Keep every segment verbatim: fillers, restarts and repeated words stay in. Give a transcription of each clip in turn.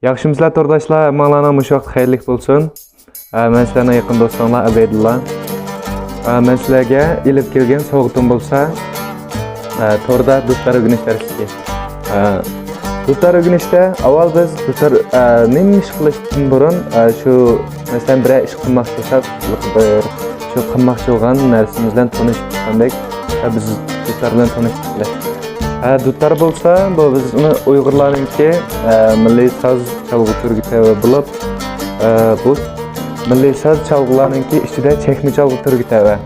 ياخشىمۇسىلەر تورداشلار، ھەممىڭلارنىڭ مۇشۇ ۋاقىت خەيرلىك بولسۇن. ئە، مەن سىلەرنىڭ يېقىن دوستۇڭلار ئەبەيدۇللا. ئە، مەن سىلەرگە ئېلىپ كەلگەن سوۋغىتىم بولسا، ئە، توردا دۇتار ئۆگىنىش دەرسلىكى. ئە، دۇتار ئۆگىنىشتە ئاۋۋال بىز دۇتار، ئە، نېمە ئىش قىلىشتىن بۇرۇن، ئە، شۇ، مەسىلەن، بىرەر ئىش قىلماقچى بولساق، بىر شۇ قىلماقچى بولغان نەرسىمىز بىلەن تونۇشۇپ چىققاندەك، ئە، بىز دۇتار بىلەن تونۇشۇپ چىقىلى. ئە، دۇتار بولسا، بۇ بىزنىڭ ئۇيغۇرلارنىڭكى، ئە، مىللىي ساز چالغۇ تۈرىگە تەۋە بولۇپ، ئە، بۇ مىللىي ساز چالغۇلارنىڭكى ئىچىدە چەكمە چالغۇ تۈرىگە تەۋە.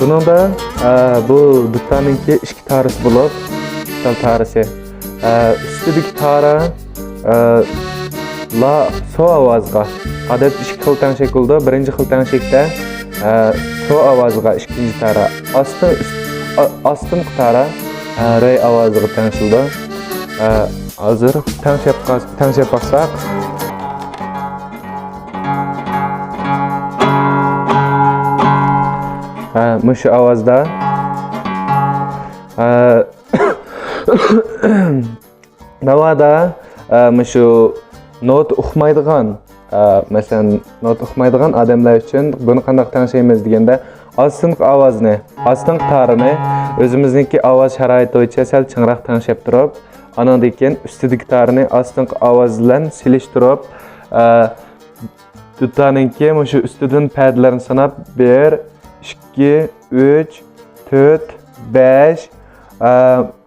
بۇنىڭدا، ئە، بۇ دۇتارنىڭكى ئىككى تارىسى بولۇپ، دۇتار تارىسى. ئە، ئۈستىدىكى تارا، ئە، لا، سو ئاۋازىغا. ئادەتتە ئىككى خىل تەڭشەك بولىدۇ. بىرىنچى خىل تەڭشەكتە، ئە، سو ئاۋازىغا ئىككىنچى تارا. ئاستىن، ئۈست-، ئا-، ئاستىنقى تارا، ئە، رەي ئاۋازىغا تەڭشىلىدۇ. ئە، ھازىر تەڭشەپ قاس-، تەڭشەپ باقساق. ھە، مۇشۇ ئاۋازدا. ھە. ناۋادا، ئە، مۇشۇ نوتا ئۇقمايدىغان، ئە، مەسىلەن، نوتا ئۇقمايدىغان ئادەملەر ئۈچۈن بۇنى قانداق تەڭشەيمىز دېگەندە، ئاستىنقى ئاۋازنى، ئاستىنقى تارىنى ئۆزىمىزنىڭكى ئاۋاز شارائىتى بويىچە سەل چىڭراق تەڭشەپ تۇرۇپ، ئانىڭدىن كېيىن ئۈستىدىكى تارىنى ئاستىنقى ئاۋاز بىلەن سېلىشتۇرۇپ، ئە، دۇتارنىڭكى مۇشۇ ئۈستىدىن پەدىلەرنى ساناپ، بىر، ئىككى، ئۈچ، تۆت، بەش، ئە،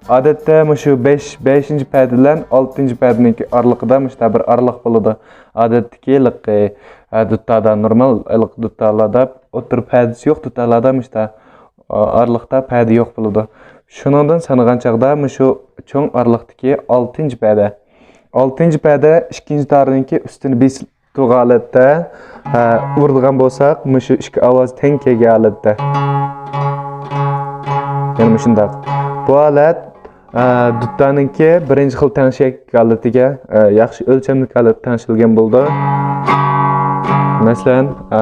ئادەتتە مۇشۇ بەش، بەشىنچى پەدە بىلەن ئالتىنچى پەدىنىڭكى ئارىلىقىدا مۇشۇنداق بىر ئارىلىق بولىدۇ. ئادەتتىكى ھېلىقى، ئە، دۇتاردا، نورمال ھېلىقى دۇتارلاردا ئوتتۇرا پەدىسى يوق دۇتارلاردا مۇشۇنداق، ئە، ئارىلىقتا پەدە يوق بولىدۇ. شۇنىڭدىن سانىغان چاغدا مۇشۇ چوڭ ئارىلىقتىكى ئالتىنچى پەدە. ئالتىنچى پەدە ئىككىنچى تارنىڭكى ئۈستىنى بېسىپ تۇرغان ھالەتتە، ھە، ئۇرىدىغان بولساق، مۇشۇ ئىككى ئاۋاز تەڭ كەلگەن ھالەتتە. يەنە مۇشۇنداق. بۇ ھالەت، ھە، دۇتارنىڭكى بىرىنچى خىل تەڭشەك ھالىتىگە، ھە، ياخشى ئۆلچەملىك ھالەتتە تەڭشەلگەن بولىدۇ. مەسىلەن، ھە،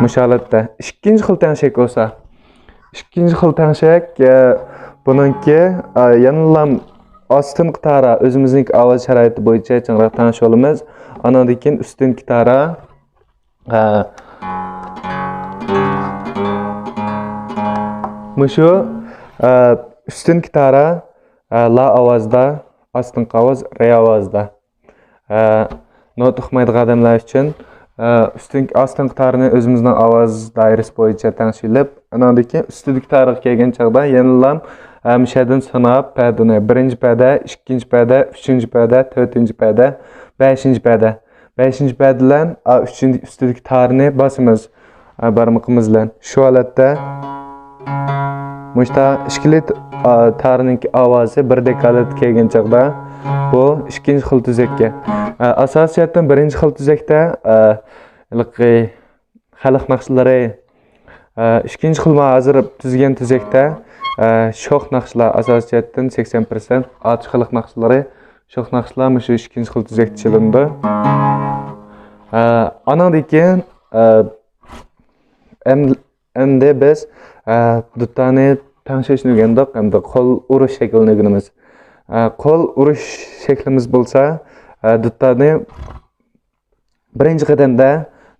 مۇشۇ ھالەتتە. ئىككىنچى خىل تەڭشەك بولسا، ئىككىنچى خىل تەڭشەك، ئە، بۇنىڭكى، ئە، يەنىلا ئاستىنقى تارا ئۆزىمىزنىڭكى ئاۋاز شارائىتى بويىچە چىڭراق تەڭشىۋالىمىز. ئانىڭدىن كېيىن ئۈستۈنكى تارا، ئە، مۇشۇ، ئە، ئۈستۈنكى تارا، ئە، لا ئاۋازدا، ئاستىنقى ئاۋاز رې ئاۋازدا. ئە، نوتا ئۇقمايدىغان ئادەملەر ئۈچۈن، ئە، ئۈستۈنكى، ئاستىنقى تارنى ئۆزىمىزنىڭ ئاۋاز دائىرىسى بويىچە تەڭشىلىپ، ئاناندىن كېيىن ئۈستىدىكى تارغا كەلگەن چاغدا يەنىلا، ئە، مۇشۇ يەردىن ساناپ پەدىنى، بىرىنچى پەدە، ئىككىنچى پەدە، ئۈچىنچى پەدە، تۆتىنچى پەدە، بەشىنچى پەدە. بەشىنچى پەدە بىلەن، ئا، ئۈچىنچى، ئۈستىدىكى تارنى باسىمىز. ئا، بارمىقىمىز بىلەن. شۇ ھالەتتە مۇشتا ئىككىلى ت-، ئا، تارنىڭكى ئاۋازى بىردەك ھالەتكە كەلگەن چاغدا بۇ ئىككىنچى خىل تۈزەككە. ئا، ئاساسىي جەھەتتىن بىرىنچى خىل تۈزەكتە، ئا، ھېلىقى خەلق ناخشىلىرى، ئا، ئىككىنچى خىل ما ھازىر تۈزگەن تۈزەكتە، ئا، شوخ ناخشىلار ئاساسىي جەھەتتىن سەكسەن پىرسەنت ئاچ خەلق ناخشىلىرى، شوخ ناخشىلار مۇشۇ ئىككىنچى خىل تۈزەكتە چېلىنىدۇ. ئا، ئانىڭدىن كېيىن، ئا، ئەم-، ئەمدى بىز، ئە، دۇتارنى تەڭشەشنى ئۆگەندۇق، ئەمدى قول ئۇرۇش شەكلىنى ئۆگىنىمىز. ئە، قول ئۇرۇش شەكلىمىز بولسا، ئە، دۇتارنى بىرىنچى قەدەمدە،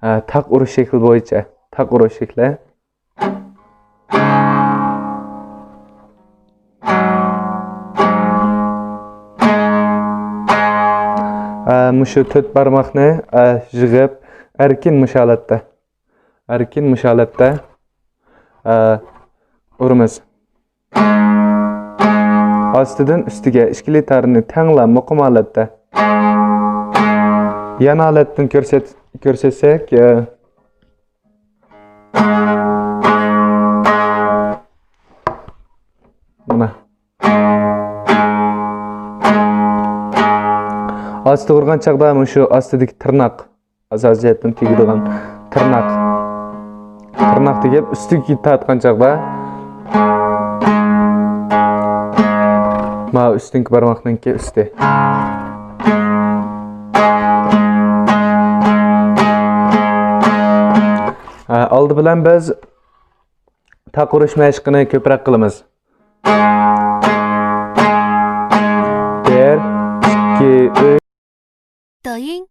ئە، تاق ئۇرۇش شەكلى بويىچە، تاق ئۇرۇش شەكلى. ئە، مۇشۇ تۆت بارماقنى، ئە، يىغىپ، ئەركىن مۇشۇ ھالەتتە. ئەركىن مۇشۇ ھالەتتە، ئە، ئۇرىمىز. ئاستىدىن ئۈستىگە ئىككىلى تارنى تەڭلا مۇقىم ھالەتتە. يان ھالەتتىن كۆرسەت-، كۆرسەتسەك، ئە، مانا. ئاستى ئۇرغان چاغدا مۇشۇ ئاستىدىكى تىرناق. ئاساسىي جەھەتتىن تېگىدىغان تىرناق. تىرناق تېگىپ، ئۈستىگە تارتقان چاغدا، ماۋۇ ئۈستۈنكى بارماقنىڭكى ئۈستى. ئالدى بىلەن بىز تاق ئۇرۇش مەشقىنى كۆپرەك قىلىمىز. بىر، ئىككى، 抖音